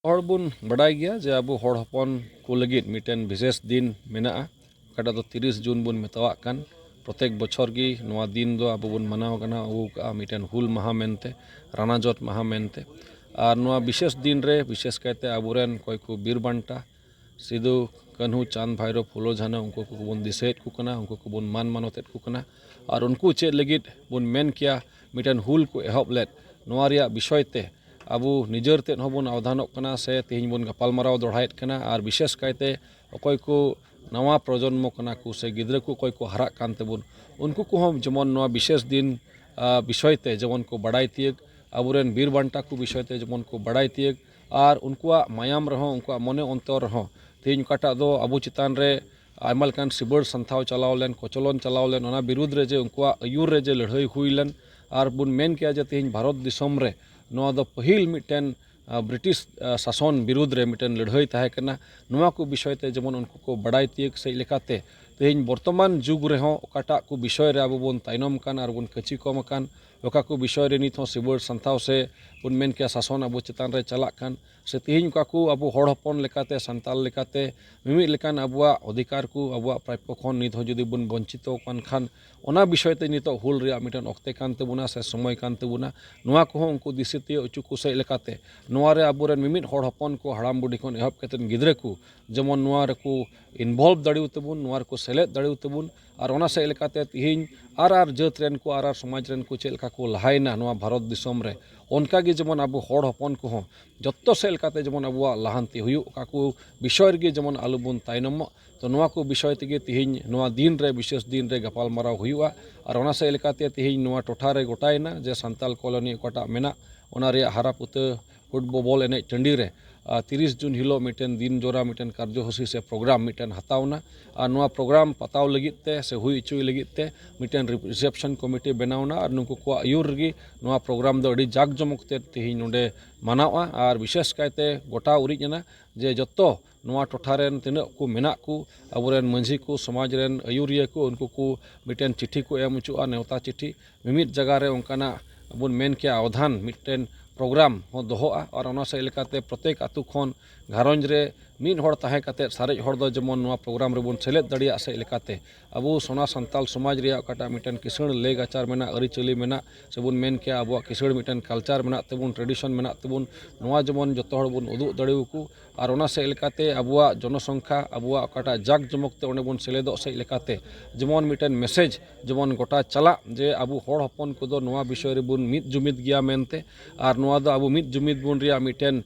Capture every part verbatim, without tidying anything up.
ᱦᱚᱲ ᱵᱚᱱ ᱵᱟᱰᱟᱭ ᱜᱮᱭᱟ ᱡᱮ ᱟᱵᱚ ᱦᱚᱲ ᱦᱚᱯᱚᱱ ᱠᱚ ᱞᱟᱹᱜᱤᱫ ᱢᱤᱫᱴᱮᱱ ᱵᱤᱥᱮᱥ ᱫᱤᱱ ᱢᱮᱱᱟᱜᱼᱟ, ᱚᱠᱟᱴᱟᱜ ᱫᱚ ᱛᱤᱨᱤᱥ ᱡᱩᱱ ᱵᱚᱱ ᱢᱮᱛᱟᱣᱟᱜ ᱠᱟᱱ᱾ ᱯᱨᱚᱛᱮᱠ ᱵᱚᱪᱷᱚᱨ ᱜᱮ ᱱᱚᱣᱟ ᱫᱤᱱ ᱫᱚ ᱟᱵᱚ ᱵᱚᱱ ᱢᱟᱱᱟᱣ ᱠᱟᱱᱟ, ᱟᱹᱜᱩ ᱠᱟᱜᱼᱟ ᱢᱤᱫᱴᱮᱱ ᱦᱩᱞ ᱢᱟᱦᱟ ᱢᱮᱱᱛᱮ, ᱨᱟᱱᱟᱡᱚᱴ ᱢᱟᱦᱟ ᱢᱮᱱᱛᱮ᱾ ᱟᱨ ᱱᱚᱣᱟ ᱵᱤᱥᱮᱥ ᱫᱤᱱ ᱨᱮ ᱵᱤᱥᱮᱥ ᱠᱟᱭᱛᱮ ᱟᱵᱚᱨᱮᱱ ᱚᱠᱚᱭ ᱠᱚ ᱵᱤᱨ ᱵᱟᱱᱴᱟ, ᱥᱤᱫᱩ, ᱠᱟᱹᱱᱦᱩ, ᱪᱟᱸᱫᱽ, ᱵᱷᱟᱭᱨᱳ, ᱯᱷᱩᱞᱳ, ᱡᱷᱟᱱᱳ, ᱩᱱᱠᱩ ᱠᱚᱵᱚᱱ ᱫᱤᱥᱟᱹᱭᱮᱫ ᱠᱚ ᱠᱟᱱᱟ, ᱩᱱᱠᱩ ᱠᱚᱵᱚᱱ ᱢᱟᱱ ᱢᱟᱱᱚᱛᱮᱫ ᱠᱚ ᱠᱟᱱᱟ᱾ ᱟᱨ ᱩᱱᱠᱩ ᱪᱮᱫ ᱞᱟᱹᱜᱤᱫ ᱵᱚᱱ ᱢᱮᱱ ᱠᱮᱭᱟ ᱢᱤᱫᱴᱮᱱ ᱦᱩᱞ ᱠᱚ ᱮᱦᱚᱵ ᱞᱮᱫ, ᱱᱚᱣᱟ ᱨᱮᱭᱟᱜ ᱵᱤᱥᱚᱭ ᱛᱮ ᱟᱵᱚ ᱱᱤᱡᱮᱨ ᱛᱮᱫ ᱦᱚᱸᱵᱚᱱ ᱟᱣᱫᱷᱟᱱᱚᱜ ᱠᱟᱱᱟ ᱥᱮ ᱛᱮᱦᱮᱧ ᱵᱚᱱ ᱜᱟᱯᱟᱞᱢᱟᱨᱟᱣ ᱫᱚᱲᱦᱟᱭᱮᱫ ᱠᱟᱱᱟ᱾ ᱟᱨ ᱵᱤᱥᱮᱥ ᱠᱟᱭᱛᱮ ᱚᱠᱚᱭ ᱠᱚ ᱱᱟᱣᱟ ᱯᱨᱚᱡᱚᱱᱢᱚ ᱠᱟᱱᱟ ᱠᱚ ᱥᱮ ᱜᱤᱫᱽᱨᱟᱹ ᱠᱚ ᱚᱠᱚᱭ ᱠᱚ ᱦᱟᱨᱟᱜ ᱠᱟᱱ ᱛᱟᱵᱚᱱ, ᱩᱱᱠᱩ ᱠᱚᱦᱚᱸ ᱡᱮᱢᱚᱱ ᱱᱚᱣᱟ ᱵᱤᱥᱮᱥ ᱫᱤᱱ, ᱟ, ᱵᱤᱥᱚᱭ ᱛᱮ ᱡᱮᱢᱚᱱ ᱠᱚ ᱵᱟᱲᱟᱭ ᱛᱤᱭᱟᱹᱜ, ᱟᱵᱚᱨᱮᱱ ᱵᱤᱨ ᱵᱟᱱᱴᱟ ᱠᱚ ᱵᱤᱥᱚᱭ ᱛᱮ ᱡᱮᱢᱚᱱ ᱠᱚ ᱵᱟᱲᱟᱭ ᱛᱤᱭᱟᱹᱜ, ᱟᱨ ᱩᱱᱠᱩᱣᱟᱜ ᱢᱟᱭᱟᱢ ᱨᱮᱦᱚᱸ, ᱩᱱᱠᱩᱣᱟᱜ ᱢᱚᱱᱮ ᱚᱱᱛᱚᱨ ᱨᱮᱦᱚᱸ ᱛᱮᱦᱮᱧ ᱚᱠᱟᱴᱟᱜ ᱫᱚ ᱟᱵᱚ ᱪᱮᱛᱟᱱ ᱨᱮ ᱟᱭᱢᱟ ᱞᱮᱠᱟᱱ ᱥᱤᱵᱟᱹᱲ ᱥᱟᱱᱛᱷᱟᱣ ᱪᱟᱞᱟᱣ ᱞᱮᱱ, ᱠᱚᱪᱚᱞᱚᱱ ᱪᱟᱞᱟᱣ ᱞᱮᱱ, ᱚᱱᱟ ᱵᱤᱨᱩᱫᱽ ᱨᱮ ᱡᱮ ᱩᱱᱠᱩᱣᱟᱜ ᱟᱹᱭᱩᱨ ᱨᱮ ᱡᱮ ᱞᱟᱹᱲᱦᱟᱹᱭ ᱦᱩᱭ ᱞᱮᱱ, ᱟᱨ ᱵᱚᱱ ᱢᱮᱱ ᱠᱮᱭᱟ ᱡᱮ ᱛᱮᱦᱮᱧ ᱵᱷᱟᱨᱚᱛ ᱫᱤᱥᱚᱢ ᱨᱮ ᱱᱚᱣᱟ ᱫᱚ ᱯᱟᱹᱦᱤᱞ ᱢᱤᱫᱴᱮᱱ, ᱟ, ᱵᱨᱤᱴᱤᱥ, ᱟ, ᱥᱟᱥᱚᱱ ᱵᱤᱨᱩᱫᱽ ᱨᱮ ᱢᱤᱫᱴᱮᱱ ᱞᱟᱹᱲᱦᱟᱹᱭ ᱛᱟᱦᱮᱸ ᱠᱟᱱᱟ᱾ ᱱᱚᱣᱟ ᱠᱚ ᱵᱤᱥᱚᱭ ᱛᱮ ᱡᱮᱢᱚᱱ ᱩᱱᱠᱩ ᱠᱚ ᱵᱟᱰᱟᱭ ᱛᱤᱭᱟᱹᱜ ᱥᱮᱫ ᱞᱮᱠᱟᱛᱮ ᱛᱮᱦᱮᱧ ᱵᱚᱨᱛᱚᱢᱟᱱ ᱡᱩᱜᱽ ᱨᱮᱦᱚᱸ ᱚᱠᱟᱴᱟᱜ ᱠᱚ ᱵᱤᱥᱚᱭ ᱨᱮ ᱟᱵᱚ ᱵᱚᱱ ᱛᱟᱭᱱᱚᱢ ᱠᱟᱱ ᱟᱨ ᱵᱚᱱ ᱠᱟᱹᱪᱤ ᱠᱚᱢ ᱟᱠᱟᱱ, ᱚᱠᱟ ᱠᱚ ᱵᱤᱥᱚᱭ ᱨᱮ ᱱᱤᱛ ᱦᱚᱸ ᱥᱤᱵᱟᱹᱲ ᱥᱟᱱᱛᱷᱟᱣ ᱥᱮ ᱵᱚᱱ ᱢᱮᱱ ᱠᱮᱭᱟ ᱥᱟᱥᱚᱱ ᱟᱵᱚ ᱪᱮᱛᱟᱱ ᱨᱮ ᱪᱟᱞᱟᱜ ᱠᱟᱱ, ᱥᱮ ᱛᱮᱦᱮᱧ ᱚᱠᱟ ᱠᱚ ᱟᱵᱚ ᱦᱚᱲ ᱦᱚᱯᱚᱱ ᱞᱮᱠᱟᱛᱮ, ᱥᱟᱱᱛᱟᱲ ᱞᱮᱠᱟᱛᱮ ᱢᱤᱢᱤᱫ ᱞᱮᱠᱟᱱ ᱟᱵᱚᱣᱟᱜ ᱚᱫᱷᱤᱠᱟᱨ ᱠᱚ, ᱟᱵᱚᱣᱟᱜ ᱯᱨᱟᱯᱯᱚ ᱠᱷᱚᱱ ᱱᱤᱛ ᱦᱚᱸ ᱡᱩᱫᱤ ᱵᱚᱱ ᱵᱚᱧᱪᱤᱛᱚ ᱠᱟᱱ ᱠᱷᱟᱱ, ᱚᱱᱟ ᱵᱤᱥᱚᱭ ᱛᱮ ᱱᱤᱛᱚᱜ ᱦᱩᱞ ᱨᱮᱭᱟᱜ ᱢᱤᱫᱴᱮᱱ ᱚᱠᱛᱮ ᱠᱟᱱ ᱛᱟᱵᱚᱱᱟ ᱥᱮ ᱥᱚᱢᱚᱭ ᱠᱟᱱ ᱛᱟᱵᱚᱱᱟ᱾ ᱱᱚᱣᱟ ᱠᱚᱦᱚᱸ ᱩᱱᱠᱩ ᱫᱤᱥᱟᱹ ᱛᱤᱭᱳᱜ ᱦᱚᱪᱚ ᱠᱚ ᱥᱮᱫ ᱞᱮᱠᱟᱛᱮ ᱱᱚᱣᱟ ᱨᱮ ᱟᱵᱚᱨᱮᱱ ᱢᱤᱢᱤᱫ ᱦᱚᱲ ᱦᱚᱯᱚᱱ ᱠᱚ, ᱦᱟᱲᱟᱢ ᱵᱩᱰᱷᱤ ᱠᱷᱚᱱ ᱮᱦᱚᱵ ᱠᱟᱛᱮᱫ ᱜᱤᱫᱽᱨᱟᱹ ᱠᱚ ᱡᱮᱢᱚᱱ ᱱᱚᱣᱟ ᱨᱮᱠᱚ involve ᱫᱟᱲᱮᱭᱟᱛᱟᱵᱚᱱ, ᱱᱚᱣᱟ ᱨᱮᱠᱚ ᱥᱮᱞᱮᱫ ᱫᱟᱲᱮᱭᱟᱛᱟᱵᱚᱱ᱾ ᱟᱨ ᱚᱱᱟ ᱥᱮᱫ ᱞᱮᱠᱟᱛᱮ ᱛᱮᱦᱮᱧ ᱟᱨ ᱟᱨ ᱡᱟᱹᱛ ᱨᱮᱱ ᱠᱚ, ᱟᱨ ᱟᱨ ᱥᱚᱢᱟᱡᱽ ᱨᱮᱱ ᱠᱚ ᱪᱮᱫ ᱞᱮᱠᱟ ᱠᱚ ᱞᱟᱦᱟᱭᱮᱱᱟ ᱱᱚᱣᱟ ᱵᱷᱟᱨᱚᱛ ᱫᱤᱥᱚᱢ ᱨᱮ, ᱚᱱᱠᱟ ᱜᱮ ᱡᱮᱢᱚᱱ ᱟᱵᱚ ᱦᱚᱲ ᱦᱚᱯᱚᱱ ᱠᱚᱦᱚᱸ ᱡᱚᱛᱚ ᱥᱮᱫ ᱞᱮᱠᱟᱛᱮ ᱡᱮᱢᱚᱱ ᱟᱵᱚᱣᱟᱜ ᱞᱟᱦᱟᱱᱛᱤ ᱦᱩᱭᱩᱜ, ᱚᱠᱟ ᱠᱚ ᱵᱤᱥᱚᱭ ᱨᱮᱜᱮ ᱡᱮᱢᱚᱱ ᱟᱞᱚᱵᱚᱱ ᱛᱟᱭᱱᱚᱢᱚᱜ᱾ ᱛᱚ ᱱᱚᱣᱟ ᱠᱚ ᱵᱤᱥᱚᱭ ᱛᱮᱜᱮ ᱛᱮᱦᱮᱧ ᱱᱚᱣᱟ ᱫᱤᱱ ᱨᱮ, ᱵᱤᱥᱮᱥ ᱫᱤᱱ ᱨᱮ ᱜᱟᱯᱟᱞᱢᱟᱨᱟᱣ ᱦᱩᱭᱩᱜᱼᱟ᱾ ᱟᱨ ᱚᱱᱟ ᱥᱮᱫ ᱞᱮᱠᱟᱛᱮ ᱛᱮᱦᱮᱧ ᱱᱚᱣᱟ ᱴᱚᱴᱷᱟ ᱨᱮ ᱜᱚᱴᱟᱭᱮᱱᱟ ᱡᱮ ᱥᱟᱱᱛᱟᱞ ᱠᱚᱞᱚᱱᱤ ᱚᱠᱟᱴᱟᱜ ᱢᱮᱱᱟᱜ, ᱚᱱᱟ ᱨᱮᱭᱟᱜ ᱦᱟᱨᱟᱯᱩᱛᱟᱹ ᱯᱷᱩᱴᱵᱚᱞ ᱮᱱᱮᱡ ᱴᱟᱺᱰᱤ ᱨᱮ, ᱟᱨ ᱛᱤᱨᱤᱥ ᱡᱩᱱ ᱦᱤᱞᱳᱜ ᱢᱤᱫᱴᱮᱱ ᱫᱤᱱ ᱡᱚᱨᱟ ᱢᱤᱫᱴᱮᱱ ᱠᱟᱨᱡᱚᱥᱩᱪᱤ ᱥᱮ ᱯᱨᱳᱜᱨᱟᱢ ᱢᱤᱫᱴᱮᱱ ᱦᱟᱛᱟᱣ ᱮᱱᱟ᱾ ᱟᱨ ᱱᱚᱣᱟ ᱯᱨᱳᱜᱨᱟᱢ ᱯᱟᱛᱟᱣ ᱞᱟᱹᱜᱤᱫ ᱛᱮ ᱥᱮ ᱦᱩᱭ ᱦᱚᱪᱚᱭ ᱞᱟᱹᱜᱤᱫ ᱛᱮ ᱢᱤᱫᱴᱮᱱ ᱨᱤ-, ᱨᱤᱥᱮᱯᱥᱚᱱ ᱠᱚᱢᱤᱴᱤ ᱵᱮᱱᱟᱣ ᱮᱱᱟ ᱟᱨ ᱱᱩᱠᱩ ᱠᱚᱣᱟᱜ ᱟᱹᱭᱩᱨ ᱨᱮᱜᱮ ᱱᱚᱣᱟ ᱯᱨᱳᱜᱨᱟᱢ ᱫᱚ ᱟᱹᱰᱤ ᱡᱟᱠ ᱡᱚᱢᱚᱠ ᱛᱮ ᱛᱮᱦᱮᱧ ᱱᱚᱰᱮ ᱢᱟᱱᱟᱣᱜᱼᱟ᱾ ᱟᱨ ᱵᱤᱥᱮᱥ ᱠᱟᱭᱛᱮ ᱜᱚᱴᱟ ᱩᱨᱤᱡ ᱮᱱᱟ ᱡᱮ ᱡᱚᱛᱚ ᱱᱚᱣᱟ ᱴᱚᱴᱷᱟ ᱨᱮᱱ ᱛᱤᱱᱟᱹᱜ ᱠᱚ ᱢᱮᱱᱟᱜ ᱠᱚ, ᱟᱵᱚᱨᱮᱱ ᱢᱟᱹᱡᱷᱤ ᱠᱚ, ᱥᱚᱢᱟᱡᱽ ᱨᱮᱱ ᱟᱹᱭᱩᱨᱤᱭᱟᱹ ᱠᱚ, ᱩᱱᱠᱩ ᱠᱚ ᱢᱤᱫᱴᱮᱱ ᱪᱤᱴᱷᱤ ᱠᱚ ᱮᱢ ᱦᱚᱪᱚᱜᱼᱟ, ᱱᱮᱣᱛᱟ ᱪᱤᱴᱷᱤ᱾ ᱢᱤᱢᱤᱫ ᱡᱟᱭᱜᱟ ᱨᱮ ᱚᱱᱠᱟᱱᱟᱜ ᱵᱚᱱ ᱢᱮᱱ ᱠᱮᱭᱟ ᱟᱣᱫᱷᱟᱱ ᱢᱤᱫᱴᱮᱱ ᱯᱨᱳᱜᱨᱟᱢ ᱦᱚᱸ ᱫᱚᱦᱚᱜᱼᱟ᱾ ᱟᱨ ᱚᱱᱟ ᱥᱮᱫ ᱞᱮᱠᱟᱛᱮ ᱯᱨᱚᱛᱮᱠ ᱟᱹᱛᱩ ᱠᱷᱚᱱ ᱜᱷᱟᱨᱚᱸᱡᱽ ᱨᱮ ᱢᱤᱫ ᱦᱚᱲ ᱛᱟᱦᱮᱸ ᱠᱟᱛᱮ ᱥᱟᱨᱮᱡ ᱦᱚᱲ ᱫᱚ ᱡᱮᱢᱚᱱ ᱱᱚᱣᱟ ᱯᱨᱳᱜᱨᱟᱢ ᱨᱮᱵᱚᱱ ᱥᱮᱞᱮᱫ ᱫᱟᱲᱮᱭᱟᱜ ᱥᱮᱫ ᱞᱮᱠᱟᱛᱮ ᱟᱵᱚ ᱥᱚᱱᱟ ᱥᱟᱱᱛᱟᱞ ᱥᱚᱢᱟᱡᱽ ᱨᱮᱭᱟᱜ ᱚᱠᱟᱴᱟᱜ ᱢᱤᱫᱴᱮᱱ ᱠᱤᱥᱟᱹᱬ ᱞᱟᱹᱭ ᱜᱟᱪᱟᱨ ᱢᱮᱱᱟᱜ, ᱟᱹᱨᱤᱪᱟᱹᱞᱤ ᱢᱮᱱᱟᱜ, ᱥᱮᱵᱚᱱ ᱢᱮᱱ ᱠᱮᱭᱟ ᱟᱵᱚᱣᱟᱜ ᱠᱤᱥᱟᱹᱬ ᱢᱤᱫᱴᱮᱱ ᱠᱟᱞᱪᱟᱨ ᱢᱮᱱᱟᱜ ᱛᱟᱵᱚᱱ, ᱴᱨᱮᱰᱤᱥᱚᱱ ᱢᱮᱱᱟᱜ ᱛᱟᱵᱚᱱ, ᱱᱚᱣᱟ ᱡᱮᱢᱚᱱ ᱡᱚᱛᱚ ᱦᱚᱲ ᱵᱚᱱ ᱩᱫᱩᱜ ᱫᱟᱲᱮᱭᱟᱠᱚ᱾ ᱟᱨ ᱚᱱᱟ ᱥᱮᱫ ᱞᱮᱠᱟᱛᱮ ᱟᱵᱚᱣᱟᱜ ᱡᱚᱱᱚᱥᱚᱝᱠᱷᱟ, ᱟᱵᱚᱣᱟᱜ ᱚᱠᱟᱴᱟᱜ ᱡᱟᱠ ᱡᱚᱢᱚᱠ ᱛᱮ ᱚᱸᱰᱮ ᱵᱚᱱ ᱥᱮᱞᱮᱫᱚᱜ ᱥᱮᱫ ᱞᱮᱠᱟᱛᱮ ᱡᱮᱢᱚᱱ ᱢᱤᱫᱴᱮᱱ ᱢᱮᱥᱮᱡᱽ ᱡᱮᱢᱚᱱ ᱜᱚᱴᱟ ᱪᱟᱞᱟᱜ ᱡᱮ ᱟᱵᱚ ᱦᱚᱲ ᱦᱚᱯᱚᱱ ᱠᱚᱫᱚ ᱱᱚᱣᱟ ᱵᱤᱥᱚᱭ ᱨᱮᱵᱚᱱ ᱢᱤᱫ ᱡᱩᱢᱤᱫ ᱜᱮᱭᱟ ᱢᱮᱱᱛᱮ᱾ ᱟᱨ ᱱᱚᱣᱟ ᱫᱚ ᱟᱵᱚ ᱢᱤᱫ ᱡᱩᱢᱤᱫ ᱵᱚᱱ ᱨᱮᱭᱟᱜ ᱢᱤᱫᱴᱮᱱ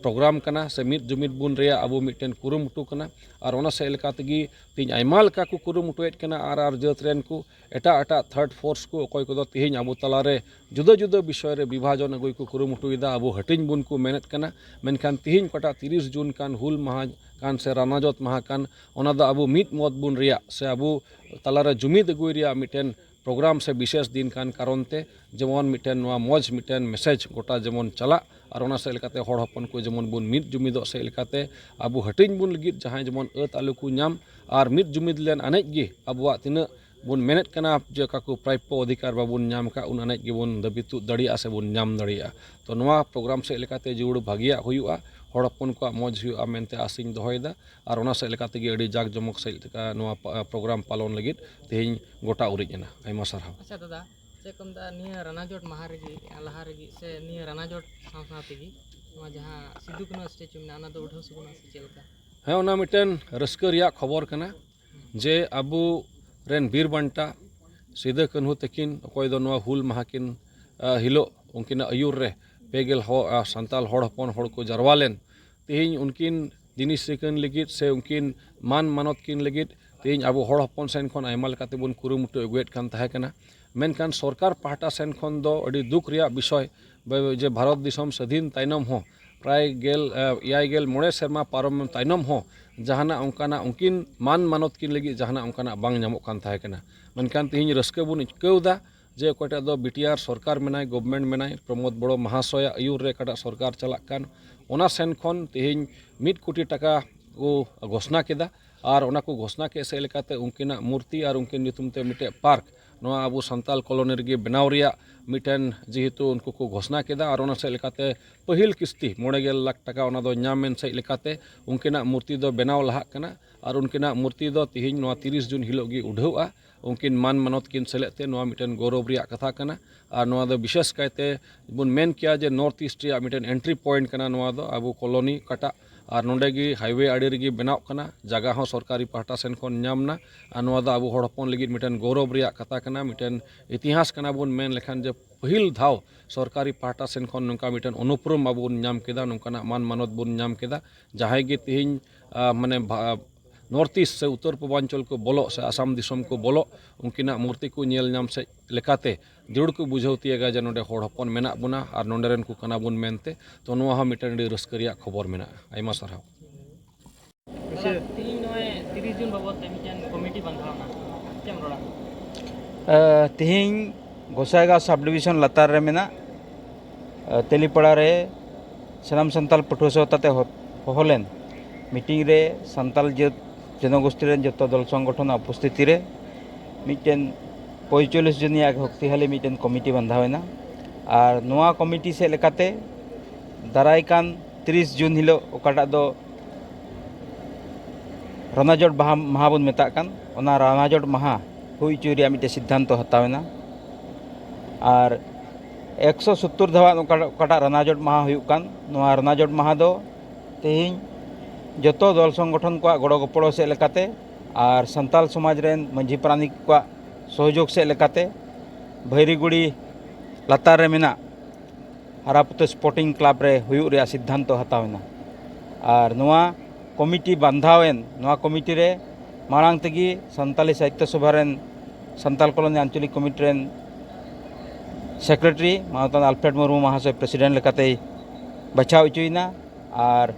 ᱯᱨᱳᱜᱨᱟᱢ ᱠᱟᱱᱟ ᱥᱮ ᱢᱤᱫ ᱡᱩᱢᱤᱫ ᱵᱚᱱ ᱨᱮᱭᱟᱜ ᱟᱵᱚ ᱢᱤᱫᱴᱮᱱ ᱠᱩᱨᱩᱢᱩᱴᱩ ᱠᱟᱱᱟ᱾ ᱟᱨ ᱚᱱᱟ ᱥᱮᱫ ᱞᱮᱠᱟ ᱛᱮᱜᱮ ᱛᱮᱦᱮᱧ ᱟᱭᱢᱟ ᱞᱮᱠᱟ ᱠᱚ ᱠᱩᱨᱩᱢᱩᱴᱩᱭᱮᱫ ᱠᱟᱱᱟ ᱟᱨ ᱟᱨ ᱡᱟᱹᱛ ᱨᱮᱱ ᱠᱚ ᱮᱴᱟᱜ ᱮᱴᱟᱜ ᱛᱷᱟᱨᱰ ᱯᱷᱳᱨᱥ ᱠᱚ ᱚᱠᱚᱭ ᱠᱚᱫᱚ ᱛᱮᱦᱮᱧ ᱟᱵᱚ ᱛᱟᱞᱟᱨᱮ ᱡᱩᱫᱟᱹ ᱡᱩᱫᱟᱹ ᱵᱤᱥᱚᱭ ᱨᱮ ᱵᱤᱵᱷᱟᱡᱚᱱ ᱟᱹᱜᱩᱭ ᱠᱚ ᱠᱩᱨᱩᱢᱩᱴᱩᱭᱮᱫᱟ, ᱟᱵᱚ ᱦᱟᱹᱴᱤᱧ ᱵᱚᱱ ᱠᱚ ᱢᱮᱱᱮᱫ ᱠᱟᱱᱟ᱾ ᱢᱮᱱᱠᱷᱟᱱ ᱛᱮᱦᱮᱧ ᱚᱠᱟᱴᱟᱜ ᱛᱤᱨᱤᱥ ᱡᱩᱱ ᱠᱟᱱ, ᱦᱩᱞ ᱢᱟᱦᱟ ᱠᱟᱱ ᱥᱮ ᱨᱟᱱᱟᱡᱚᱛ ᱢᱟᱦᱟ ᱠᱟᱱ, ᱚᱱᱟ ᱫᱚ ᱟᱵᱚ ᱢᱤᱫ ᱢᱚᱛ ᱵᱚᱱ ᱨᱮᱭᱟᱜ ᱥᱮ ᱟᱵᱚ ᱛᱟᱞᱟᱨᱮ ᱡᱩᱢᱤᱫ ᱟᱹᱜᱩᱭ ᱨᱮᱭᱟᱜ ᱢᱤᱫᱴᱮᱱ ᱯᱨᱳᱜᱨᱟᱢ ᱥᱮ ᱵᱤᱥᱮᱥ ᱫᱤᱱ ᱠᱟᱱ ᱠᱟᱨᱚᱱ ᱛᱮ ᱡᱮᱢᱚᱱ ᱢᱤᱫᱴᱮᱱ ᱱᱚᱣᱟ ᱢᱚᱡᱽ ᱢᱤᱫᱴᱮᱱ ᱢᱮᱥᱮᱡᱽ ᱜᱚᱴᱟ ᱡᱮᱢᱚᱱ ᱪᱟᱞᱟᱜ᱾ ᱟᱨ ᱚᱱᱟ ᱥᱮᱫ ᱞᱮᱠᱟᱛᱮ ᱦᱚᱲ ᱦᱚᱯᱚᱱ ᱠᱚ ᱡᱮᱢᱚᱱ ᱵᱚᱱ ᱢᱤᱫ ᱡᱩᱢᱤᱫᱚᱜ ᱥᱮᱫ ᱞᱮᱠᱟᱛᱮ ᱟᱵᱚ ᱦᱟᱹᱴᱤᱧ ᱵᱚᱱ ᱞᱟᱹᱜᱤᱫ ᱡᱟᱦᱟᱸᱭ ᱡᱮᱢᱚᱱ ᱟᱹᱛ ᱟᱞᱚ ᱠᱚ ᱧᱟᱢ᱾ ᱟᱨ ᱢᱤᱫ ᱡᱩᱢᱤᱫ ᱞᱮᱱ ᱟᱱᱮᱡ ᱜᱮ ᱟᱵᱚᱣᱟᱜ ᱛᱤᱱᱟᱹᱜ ᱵᱚᱱ ᱢᱮᱱᱮᱫ ᱠᱟᱱᱟ ᱡᱮ ᱚᱠᱟ ᱠᱚ ᱯᱨᱟᱯᱯᱚ ᱚᱫᱷᱤᱠᱟᱨ ᱵᱟᱵᱚᱱ ᱧᱟᱢ ᱟᱠᱟᱫ, ᱩᱱ ᱟᱱᱮᱡ ᱜᱮᱵᱚᱱ ᱫᱟᱹᱵᱤ ᱛᱩᱫ ᱫᱟᱲᱮᱭᱟᱜᱼᱟ ᱥᱮ ᱵᱚᱱ ᱧᱟᱢ ᱫᱟᱲᱮᱭᱟᱜᱼᱟ᱾ ᱛᱚ ᱱᱚᱣᱟ ᱯᱨᱳᱜᱨᱟᱢ ᱥᱮᱫ ᱞᱮᱠᱟᱛᱮ ᱡᱟᱹᱨᱩᱲ ᱵᱷᱟᱹᱜᱤᱭᱟᱜ ᱦᱩᱭᱩᱜᱼᱟ, ᱦᱚᱲ ᱦᱚᱯᱚᱱ ᱠᱚᱣᱟᱜ ᱢᱚᱡᱽ ᱦᱩᱭᱩᱜᱼᱟ ᱢᱮᱱᱛᱮ ᱟᱥᱤᱧ ᱫᱚᱦᱚᱭᱮᱫᱟ᱾ ᱟᱨ ᱚᱱᱟ ᱥᱮᱫ ᱞᱮᱠᱟ ᱛᱮᱜᱮ ᱟᱹᱰᱤ ᱡᱟᱠ ᱡᱚᱢᱚᱠ ᱥᱮᱫ ᱞᱮᱠᱟ ᱱᱚᱣᱟ ᱯᱟ-, ᱯᱨᱳᱜᱨᱟᱢ ᱯᱟᱞᱚᱱ ᱞᱟᱹᱜᱤᱫ ᱛᱮᱦᱮᱧ ᱜᱚᱴᱟ ᱩᱨᱤᱡ ᱮᱱᱟ᱾ ᱟᱭᱢᱟ ᱥᱟᱨᱦᱟᱣ᱾ ᱟᱪᱪᱷᱟ ᱫᱟᱫᱟ, ᱪᱮᱫ ᱠᱚ ᱢᱮᱛᱟᱜᱼᱟ, ᱱᱤᱭᱟᱹ ᱨᱟᱱᱟᱡᱚᱴ ᱢᱟᱦᱟ ᱨᱮᱜᱮ, ᱞᱟᱦᱟ ᱨᱮᱜᱮ ᱥᱮ ᱱᱤᱭᱟᱹ ᱨᱟᱱᱟᱡᱚᱴ ᱥᱟᱶ ᱥᱟᱶ ᱛᱮᱜᱮ ᱱᱚᱣᱟ ᱡᱟᱦᱟᱸ ᱥᱤᱫᱩ ᱠᱟᱹᱱᱦᱩ ᱥᱴᱮᱪᱩ ᱢᱮᱱᱟᱜᱼᱟ, ᱚᱱᱟ ᱫᱚ ᱩᱰᱷᱟᱹᱣ ᱥᱟᱹᱜᱩᱱᱚᱜᱼᱟ ᱥᱮ ᱪᱮᱫ ᱞᱮᱠᱟ? ᱦᱮᱸ, ᱚᱱᱟ ᱢᱤᱫᱴᱮᱱ ᱨᱟᱹᱥᱠᱟᱹ ᱨᱮᱭᱟᱜ ᱠᱷᱚᱵᱚᱨ ᱠᱟᱱᱟ ᱡᱮ ᱟᱵᱚ ᱨᱮᱱ ᱵᱤᱨ ᱵᱟᱱᱴᱟ ᱥᱤᱫᱟᱹ ᱠᱟᱹᱱᱦᱩ ᱛᱟᱹᱠᱤᱱ, ᱚᱠᱚᱭ ᱫᱚ ᱱᱚᱣᱟ ᱦᱩᱞ ᱢᱟᱦᱟ ᱠᱤᱱ, ᱟ, ᱦᱤᱞᱳᱜ ᱩᱱᱠᱤᱱᱟᱜ ᱟᱹᱭᱩᱨ ᱨᱮ ᱯᱮ ᱜᱮᱞ ᱦᱚ-, ᱟ, ᱥᱟᱱᱛᱟᱞ ᱦᱚᱲ ᱦᱚᱯᱚᱱ ᱦᱚᱲ ᱠᱚ ᱡᱟᱨᱣᱟ ᱞᱮᱱ, ᱛᱮᱦᱮᱧ ᱩᱱᱠᱤᱱ ᱡᱤᱱᱤᱥ ᱨᱮᱠᱤᱱ ᱞᱟᱹᱜᱤᱫ ᱥᱮ ᱩᱱᱠᱤᱱ ᱢᱟᱱ ᱢᱟᱱᱚᱛ ᱠᱤᱱ ᱞᱟᱹᱜᱤᱫ ᱛᱮᱦᱮᱧ ᱟᱵᱚ ᱦᱚᱲ ᱦᱚᱯᱚᱱ ᱥᱮᱱ ᱠᱷᱚᱱ ᱟᱭᱢᱟ ᱞᱮᱠᱟᱛᱮ ᱵᱚᱱ ᱠᱩᱨᱩᱢᱩᱴᱩ ᱟᱹᱜᱩᱭᱮᱫ ᱠᱟᱱ ᱛᱟᱦᱮᱸ ᱠᱟᱱᱟ᱾ ᱢᱮᱱᱠᱷᱟᱱ ᱥᱚᱨᱠᱟᱨ ᱯᱟᱦᱴᱟ ᱥᱮᱱ ᱠᱷᱚᱱ ᱫᱚ ᱟᱹᱰᱤ ᱫᱩᱠ ᱨᱮᱭᱟᱜ ᱵᱤᱥᱚᱭ ᱵᱟ-, ᱡᱮ ᱵᱷᱟᱨᱚᱛ ᱫᱤᱥᱚᱢ ᱥᱟᱹᱫᱷᱤᱱ ᱛᱟᱭᱱᱚᱢ ᱦᱚᱸ ᱯᱨᱟᱭ ᱜᱮᱞ, ᱮ, ᱮᱭᱟᱭ ᱜᱮᱞ ᱢᱚᱬᱮ ᱥᱮᱨᱢᱟ ᱯᱟᱨᱚᱢ ᱛᱟᱭᱱᱚᱢ ᱦᱚᱸ ᱡᱟᱦᱟᱱᱟᱜ ᱚᱱᱠᱟᱱᱟᱜ ᱩᱱᱠᱤᱱ ᱢᱟᱱ ᱢᱟᱱᱚᱛ ᱠᱤᱱ ᱞᱟᱹᱜᱤᱫ ᱡᱟᱦᱟᱱᱟᱜ ᱚᱱᱠᱟᱱᱟᱜ ᱵᱟᱝ ᱧᱟᱢᱚᱜ ᱠᱟᱱ ᱛᱟᱦᱮᱸ ᱠᱟᱱᱟ᱾ ᱢᱮᱱᱠᱷᱟᱱ ᱛᱮᱦᱮᱧ ᱨᱟᱹᱥᱠᱟᱹ ᱵᱚᱱ ᱟᱹᱭᱠᱟᱹᱣ ᱮᱫᱟ ᱡᱮ ᱚᱠᱚᱭᱴᱟᱜ ᱫᱚ ᱵᱤ ᱴᱤ ᱟᱨ ᱥᱚᱨᱠᱟᱨ ᱢᱮᱱᱟᱭ, ᱜᱚᱵᱷᱢᱮᱱᱴ ᱢᱮᱱᱟᱭ, ᱯᱨᱚᱢᱳᱫᱽ ᱵᱚᱲᱚ ᱢᱟᱦᱟᱥᱚᱭᱟᱜ ᱟᱹᱭᱩᱨ ᱨᱮ ᱚᱠᱟᱴᱟᱜ ᱥᱚᱨᱠᱟᱨ ᱪᱟᱞᱟᱜ ᱠᱟᱱ, ᱚᱱᱟ ᱥᱮᱱ ᱠᱷᱚᱱ ᱛᱮᱦᱮᱧ ᱢᱤᱫ ᱠᱳᱴᱤ ᱴᱟᱠᱟ ᱠᱚ ᱜᱷᱳᱥᱱᱟ ᱠᱮᱫᱟ᱾ ᱟᱨ ᱚᱱᱟ ᱠᱚ ᱜᱷᱳᱥᱱᱟ ᱠᱮᱫ ᱥᱮᱫ ᱞᱮᱠᱟᱛᱮ ᱩᱱᱠᱤᱱᱟᱜ ᱢᱩᱨᱛᱤ ᱟᱨ ᱩᱱᱠᱤᱱ ᱧᱩᱛᱩᱢ ᱛᱮ ᱢᱤᱫᱴᱮᱡ ᱯᱟᱨᱠ ᱱᱚᱣᱟ ᱟᱵᱚ ᱥᱟᱱᱛᱟᱞ ᱠᱚᱞᱳᱱᱤ ᱨᱮᱜᱮ ᱵᱮᱱᱟᱣ ᱨᱮᱭᱟᱜ ᱢᱤᱫᱴᱮᱱ ᱡᱮᱦᱮᱛᱩ ᱩᱱᱠᱩ ᱠᱚ ᱜᱷᱳᱥᱱᱟ ᱠᱮᱫᱟ, ᱟᱨ ᱚᱱᱟ ᱥᱮᱫ ᱞᱮᱠᱟᱛᱮ ᱯᱟᱹᱦᱤᱞ ᱠᱤᱥᱛᱤ ᱢᱚᱬᱮ ᱜᱮᱞ ᱞᱟᱠᱷ ᱴᱟᱠᱟ ᱚᱱᱟ ᱫᱚ ᱧᱟᱢ ᱮᱱ ᱥᱮᱫ ᱞᱮᱠᱟᱛᱮ ᱩᱱᱠᱤᱱᱟᱜ ᱢᱩᱨᱛᱤ ᱫᱚ ᱵᱮᱱᱟᱣ ᱞᱟᱦᱟᱜ ᱠᱟᱱᱟ᱾ ᱟᱨ ᱩᱱᱠᱤᱱᱟᱜ ᱢᱩᱨᱛᱤ ᱫᱚ ᱛᱤᱦᱤᱧ ᱱᱚᱣᱟ ᱛᱤᱨᱤᱥ ᱡᱩᱱ ᱦᱤᱞᱳᱜ ᱜᱮ ᱩᱰᱷᱟᱹᱣᱜᱼᱟ᱾ ᱩᱱᱠᱤᱱ ᱢᱟᱱ ᱢᱟᱱᱚᱛ ᱠᱤᱱ ᱥᱮᱞᱮᱫ ᱛᱮ ᱱᱚᱣᱟ ᱢᱤᱫᱴᱮᱱ ᱜᱚᱨᱚᱵᱽ ᱨᱮᱭᱟᱜ ᱠᱟᱛᱷᱟ ᱠᱟᱱᱟ᱾ ᱟᱨ ᱱᱚᱣᱟ ᱫᱚ ᱵᱤᱥᱮᱥ ᱠᱟᱭᱛᱮ ᱵᱚᱱ ᱢᱮᱱ ᱠᱮᱭᱟ ᱡᱮ North East ᱨᱮᱭᱟᱜ ᱢᱤᱫᱴᱮᱱ entry point ᱠᱟᱱᱟ ᱱᱚᱣᱟ ᱫᱚ, ᱟᱵᱚ ᱠᱚᱞᱚᱱᱤ ᱚᱠᱟᱴᱟᱜ, ᱟᱨ ᱱᱚᱰᱮ ᱜᱮ highway ᱟᱲᱮ ᱨᱮᱜᱮ ᱵᱮᱱᱟᱣ ᱠᱟᱱᱟ, ᱡᱟᱭᱜᱟ ᱦᱚᱸ ᱥᱚᱨᱠᱟᱨᱤ ᱯᱟᱦᱴᱟ ᱥᱮᱱ ᱠᱷᱚᱱ ᱧᱟᱢ ᱮᱱᱟ᱾ ᱟᱨ ᱱᱚᱣᱟ ᱫᱚ ᱟᱵᱚ ᱦᱚᱲ ᱦᱚᱯᱚᱱ ᱞᱟᱹᱜᱤᱫ ᱢᱤᱫᱴᱮᱱ ᱜᱚᱨᱚᱵᱽ ᱨᱮᱭᱟᱜ ᱠᱟᱛᱷᱟ ᱠᱟᱱᱟ, ᱢᱤᱫᱴᱮᱱ ᱤᱛᱤᱦᱟᱥ ᱠᱟᱱᱟ ᱵᱚᱱ ᱢᱮᱱ ᱞᱮᱠᱷᱟᱱ ᱡᱮ ᱯᱟᱹᱦᱤᱞ ᱫᱷᱟᱣ ᱥᱚᱨᱠᱟᱨᱤ ᱯᱟᱦᱴᱟ ᱥᱮᱱ ᱠᱷᱚᱱ ᱱᱚᱝᱠᱟ ᱢᱤᱫᱴᱮᱱ ᱚᱱᱩᱯᱨᱩᱢ ᱟᱵᱚ ᱵᱚᱱ ᱧᱟᱢ ᱠᱮᱫᱟ, ᱱᱚᱝᱠᱟᱱᱟᱜ ᱢᱟᱱ ᱢᱟᱱᱚᱛ ᱵᱚᱱ ᱧᱟᱢ ᱠᱮᱫᱟ᱾ ᱡᱟᱦᱟᱸᱭ ᱜᱮ ᱛᱤᱦᱤᱧ, ᱟᱸ, ᱢᱟᱱᱮ ᱵᱷᱟ-, North East ᱥᱮ ᱩᱛᱛᱚᱨ ᱯᱩᱨᱵᱟᱧᱪᱚᱞ ᱠᱚ ᱵᱚᱞᱚᱜ ᱥᱮ ᱟᱥᱟᱢ ᱫᱤᱥᱚᱢ ᱠᱚ ᱵᱚᱞᱚᱜ, ᱩᱱᱠᱤᱱᱟᱜ ᱢᱩᱨᱛᱤ ᱠᱚ ᱧᱮᱞ ᱧᱟᱢ ᱥᱮᱫ ᱞᱮᱠᱟᱛᱮ ᱡᱟᱹᱨᱩᱲ ᱠᱚ ᱵᱩᱡᱷᱟᱹᱣ ᱛᱤᱭᱟᱹᱜᱟ ᱡᱮ ᱱᱚᱰᱮ ᱦᱚᱲ ᱦᱚᱯᱚᱱ ᱢᱮᱱᱟᱜ ᱵᱚᱱᱟ ᱟᱨ ᱱᱚᱰᱮ ᱨᱮᱱ ᱠᱚ ᱠᱟᱱᱟ ᱵᱚᱱ ᱢᱮᱱᱛᱮ᱾ ᱛᱚ ᱱᱚᱣᱟ ᱦᱚᱸ ᱢᱤᱫᱴᱮᱱ ᱟᱹᱰᱤ ᱨᱟᱹᱥᱠᱟᱹ ᱨᱮᱭᱟᱜ ᱠᱷᱚᱵᱚᱨ ᱢᱮᱱᱟᱜᱼᱟ᱾ ᱟᱭᱢᱟ ᱥᱟᱨᱦᱟᱣ᱾ ᱫᱟᱫᱟ, ᱛᱤᱦᱤᱧ ᱱᱚᱜᱼᱚᱭ ᱛᱤᱨᱤᱥ ᱡᱩᱱ ᱵᱟᱵᱚᱫ ᱛᱮ ᱢᱤᱫᱴᱮᱱ ᱠᱚᱢᱤᱴᱤ ᱵᱟᱸᱫᱷᱟᱣ ᱮᱱᱟ, ᱪᱮᱫ ᱮᱢ ᱨᱚᱲᱟ? ᱮ, ᱛᱤᱦᱤᱧ ᱜᱚᱥᱟᱭᱜᱟᱸᱣ sub division ᱞᱟᱛᱟᱨ ᱨᱮ ᱢᱮᱱᱟᱜ, ᱮ, ᱛᱮᱞᱤᱯᱟᱲᱟ ᱨᱮ ᱥᱟᱱᱟᱢ ᱥᱟᱱᱛᱟᱲ ᱯᱟᱹᱴᱷᱩᱣᱟᱹ ᱥᱟᱶᱛᱟᱛᱮ ᱦᱚ-, ᱦᱚᱦᱚ ᱞᱮᱱ meeting ᱨᱮ ᱥᱟᱱᱛᱟᱲ ᱡᱟᱹᱛ ᱡᱚᱱᱚᱜᱳᱥᱴᱤ ᱨᱮᱱ ᱡᱚᱛᱚ ᱫᱚᱞ ᱥᱚᱝᱜᱚᱴᱷᱚᱱᱟᱜ ᱩᱯᱚᱥᱛᱷᱤᱛᱤ ᱨᱮ ᱢᱤᱫᱴᱮᱱ ᱯᱚᱸᱭᱛᱟᱞᱞᱤᱥ ᱡᱚᱱᱤᱭᱟᱜ ᱥᱚᱠᱛᱤᱥᱟᱞᱤ ᱢᱤᱫᱴᱮᱱ ᱠᱚᱢᱤᱴᱤ ᱵᱟᱸᱫᱷᱟᱣ ᱮᱱᱟ᱾ ᱟᱨ ᱱᱚᱣᱟ ᱠᱚᱢᱤᱴᱤ ᱥᱮᱫ ᱞᱮᱠᱟᱛᱮ ᱫᱟᱨᱟᱭ ᱠᱟᱱ ᱛᱤᱨᱤᱥ ᱡᱩᱱ ᱦᱤᱞᱳᱜ, ᱚᱠᱟᱴᱟᱜ ᱫᱚ ᱨᱟᱱᱟᱡᱚᱴ ᱵᱟᱦᱟ, ᱢᱟᱦᱟ ᱵᱚᱱ ᱢᱮᱛᱟᱜ ᱠᱟᱱ, ᱚᱱᱟ ᱨᱟᱱᱟᱡᱚᱴ ᱢᱟᱦᱟ ᱦᱩᱭ ᱦᱚᱪᱚᱭ ᱨᱮᱭᱟᱜ ᱢᱤᱫᱴᱮᱱ ᱥᱤᱫᱽᱫᱷᱟᱱᱛᱚ ᱦᱟᱛᱟᱣ ᱮᱱᱟ᱾ ᱟᱨ ᱮᱠᱥᱚ ᱥᱳᱛᱛᱳᱨ ᱫᱷᱟᱣᱟᱜ ᱚᱠᱟ-, ᱚᱠᱟᱴᱟᱜ ᱨᱟᱱᱟᱡᱚᱴ ᱢᱟᱦᱟ ᱦᱩᱭᱩᱜ ᱠᱟᱱ, ᱱᱚᱣᱟ ᱨᱟᱱᱟᱡᱚᱴ ᱢᱟᱦᱟ ᱫᱚ ᱛᱮᱦᱮᱧ ᱡᱚᱛᱚ ᱫᱚᱞ ᱥᱚᱝᱜᱚᱴᱷᱚᱱ ᱠᱚᱣᱟᱜ ᱜᱚᱲᱚ ᱜᱚᱯᱚᱲᱚ ᱥᱮᱫ ᱞᱮᱠᱟᱛᱮ ᱟᱨ ᱥᱟᱱᱛᱟᱲ ᱥᱚᱢᱟᱡᱽ ᱨᱮᱱ ᱢᱟᱹᱡᱷᱤ ᱯᱟᱨᱟᱱᱤᱠ ᱠᱚᱣᱟᱜ ᱥᱚᱦᱚᱡᱳᱜᱽ ᱥᱮᱫ ᱞᱮᱠᱟᱛᱮ ᱵᱷᱟᱹᱭᱨᱤᱜᱩᱲᱤ ᱞᱟᱛᱟᱨ ᱨᱮ ᱢᱮᱱᱟᱜ ᱦᱟᱨᱟᱯᱩᱛᱟᱹ Sporting Club ᱨᱮ ᱦᱩᱭᱩᱜ ᱨᱮᱭᱟᱜ ᱥᱤᱫᱽᱫᱷᱟᱱᱛᱚ ᱦᱟᱛᱟᱣ ᱮᱱᱟ᱾ ᱟᱨ ᱱᱚᱣᱟ ᱠᱚᱢᱤᱴᱤ ᱵᱟᱸᱫᱷᱟᱣ ᱮᱱ, ᱱᱚᱣᱟ ᱠᱚᱢᱤᱴᱤ ᱨᱮ ᱢᱟᱲᱟᱝ ᱛᱮᱜᱮ ᱥᱟᱱᱛᱟᱞᱤ ᱥᱟᱦᱤᱛᱛᱚ ᱥᱚᱵᱷᱟ ᱨᱮᱱ ᱥᱟᱱᱛᱟᱞ ᱠᱚᱞᱚᱱᱤ ᱟᱧᱪᱚᱞᱤᱠ ᱠᱚᱢᱤᱴᱤ ᱨᱮᱱ secretary ᱢᱟᱱᱚᱛᱟᱱ ᱟᱞᱯᱷᱨᱮᱰ ᱢᱩᱨᱢᱩ ᱢᱟᱦᱟᱥᱚᱭ president ᱞᱮᱠᱟᱛᱮᱭ ᱵᱟᱪᱷᱟᱣ ᱦᱚᱪᱚᱭᱮᱱᱟ᱾ ᱟᱨ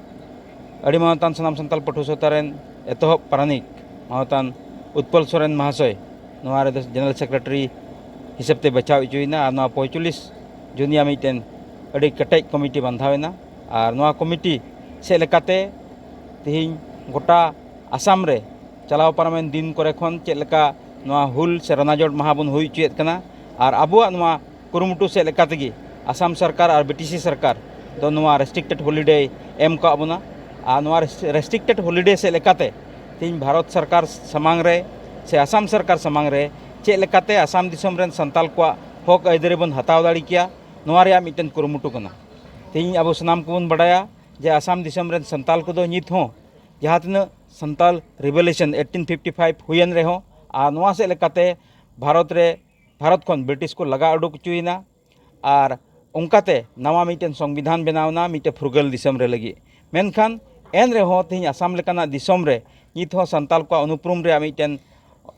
ᱟᱹᱰᱤ ᱢᱟᱱᱚᱛᱟᱱ ᱥᱟᱱᱟᱢ ᱥᱟᱱᱛᱟᱲ ᱯᱟᱹᱴᱷᱩᱣᱟᱹ ᱥᱟᱶᱛᱟ ᱨᱮᱱ ᱮᱛᱚᱦᱚᱵ ᱯᱟᱨᱟᱱᱤᱠ ᱢᱟᱱᱚᱛᱟᱱ ᱩᱛᱯᱚᱞ ᱥᱚᱨᱮᱱ ᱢᱟᱦᱟᱥᱚᱭ ᱱᱚᱣᱟ ᱨᱮᱫᱚ general secretary ᱦᱤᱥᱟᱹᱵ ᱛᱮ ᱵᱟᱪᱷᱟᱣ ᱦᱚᱪᱚᱭᱮᱱᱟ᱾ ᱟᱨ ᱱᱚᱣᱟ ᱯᱚᱸᱭᱛᱟᱞᱞᱤᱥ ᱡᱚᱱᱤᱭᱟ ᱢᱤᱫᱴᱮᱱ ᱟᱹᱰᱤ ᱠᱮᱴᱮᱡ ᱠᱚᱢᱤᱴᱤ ᱵᱟᱸᱫᱷᱟᱣ ᱮᱱᱟ᱾ ᱟᱨ ᱱᱚᱣᱟ ᱠᱚᱢᱤᱴᱤ ᱥᱮᱫ ᱞᱮᱠᱟᱛᱮ ᱛᱮᱦᱮᱧ ᱜᱚᱴᱟ ᱟᱥᱟᱢ ᱨᱮ ᱪᱟᱞᱟᱣ ᱯᱟᱨᱚᱢᱮᱱ ᱫᱤᱱ ᱠᱚᱨᱮ ᱠᱷᱚᱱ ᱪᱮᱫ ᱞᱮᱠᱟ ᱱᱚᱣᱟ ᱦᱩᱞ ᱥᱮ ᱨᱟᱱᱟᱡᱚᱴ ᱢᱟᱦᱟ ᱵᱚᱱ ᱦᱩᱭ ᱦᱚᱪᱚᱭᱮᱫ ᱠᱟᱱᱟ, ᱟᱨ ᱟᱵᱚᱣᱟᱜ ᱱᱚᱣᱟ ᱠᱩᱨᱩᱢᱩᱴᱩ ᱥᱮᱫ ᱞᱮᱠᱟ ᱛᱮᱜᱮ ᱟᱥᱟᱢ ᱥᱚᱨᱠᱟᱨ ᱟᱨ ᱵᱤᱴᱤᱥᱤ ᱥᱚᱨᱠᱟᱨ ᱫᱚ ᱱᱚᱣᱟ ᱨᱮᱥᱴᱨᱤᱠᱴᱮᱰ ᱦᱚᱞᱤᱰᱮ ᱮᱢ ᱠᱟᱜ ᱵᱚᱱᱟ᱾ ᱟᱨ ᱱᱚᱣᱟ ᱨᱮᱥᱴᱨᱤᱠᱴᱮᱰ ᱦᱚᱞᱤᱰᱮ ᱥᱮᱫ ᱞᱮᱠᱟᱛᱮ ᱛᱮᱦᱮᱧ ᱵᱷᱟᱨᱚᱛ ᱥᱚᱨᱠᱟᱨ ᱥᱟᱢᱟᱝ ᱨᱮ ᱥᱮ ᱟᱥᱟᱢ ᱥᱚᱨᱠᱟᱨ ᱥᱟᱢᱟᱝ ᱨᱮ ᱪᱮᱫ ᱞᱮᱠᱟᱛᱮ ᱟᱥᱟᱢ ᱫᱤᱥᱚᱢ ᱨᱮᱱ ᱥᱟᱱᱛᱟᱞ ᱠᱚᱣᱟᱜ ᱦᱚᱠ ᱟᱹᱭᱫᱟᱹᱨᱤ ᱵᱚᱱ ᱦᱟᱛᱟᱣ ᱫᱟᱲᱮ ᱠᱮᱭᱟ, ᱱᱚᱣᱟ ᱨᱮᱭᱟᱜ ᱢᱤᱫᱴᱮᱱ ᱠᱩᱨᱩᱢᱩᱴᱩ ᱠᱟᱱᱟ᱾ ᱛᱮᱦᱮᱧ ᱟᱵᱚ ᱥᱟᱱᱟᱢ ᱠᱚᱵᱚᱱ ᱵᱟᱰᱟᱭᱟ ᱡᱮ ᱟᱥᱟᱢ ᱫᱤᱥᱚᱢ ᱨᱮᱱ ᱥᱟᱱᱛᱟᱞ ᱠᱚᱫᱚ ᱱᱤᱛ ᱦᱚᱸ ᱡᱟᱦᱟᱸ ᱛᱤᱱᱟᱹᱜ ᱥᱟᱱᱛᱟᱞ ᱨᱤᱵᱷᱚᱞᱩᱥᱚᱱ ᱮᱭᱤᱴᱤᱱ ᱯᱷᱤᱯᱴᱤ ᱯᱷᱟᱭᱤᱵᱷ ᱦᱩᱭᱮᱱ ᱨᱮᱦᱚᱸ, ᱟᱨ ᱱᱚᱣᱟ ᱥᱮᱫ ᱞᱮᱠᱟᱛᱮ ᱵᱷᱟᱨᱚᱛ ᱨᱮ, ᱵᱷᱟᱨᱚᱛ ᱠᱷᱚᱱ ᱵᱨᱤᱴᱤᱥ ᱠᱚ ᱞᱟᱜᱟ ᱩᱰᱩᱠ ᱦᱚᱪᱚᱭᱮᱱᱟ, ᱟᱨ ᱚᱱᱠᱟᱛᱮ ᱱᱟᱣᱟ ᱢᱤᱫᱴᱮᱱ ᱥᱚᱝᱵᱤᱫᱷᱟᱱ ᱵᱮᱱᱟᱣ ᱮᱱᱟ ᱢᱤᱫᱴᱮᱱ ᱯᱷᱩᱨᱜᱟᱹᱞ ᱫᱤᱥᱚᱢ ᱨᱮ ᱞᱟᱹᱜᱤᱫ᱾ ᱢᱮᱱᱠᱷᱟᱱ ᱮᱱ ᱨᱮᱦᱚᱸ ᱛᱮᱦᱮᱧ ᱟᱥᱟᱢ ᱞᱮᱠᱟᱱᱟᱜ ᱫᱤᱥᱚᱢ ᱨᱮ ᱱᱤᱛ ᱦᱚᱸ ᱥᱟᱱᱛᱟᱞ ᱠᱚᱣᱟᱜ ᱚᱱᱩᱯᱨᱩᱢ ᱨᱮᱭᱟᱜ ᱢᱤᱫᱴᱮᱱ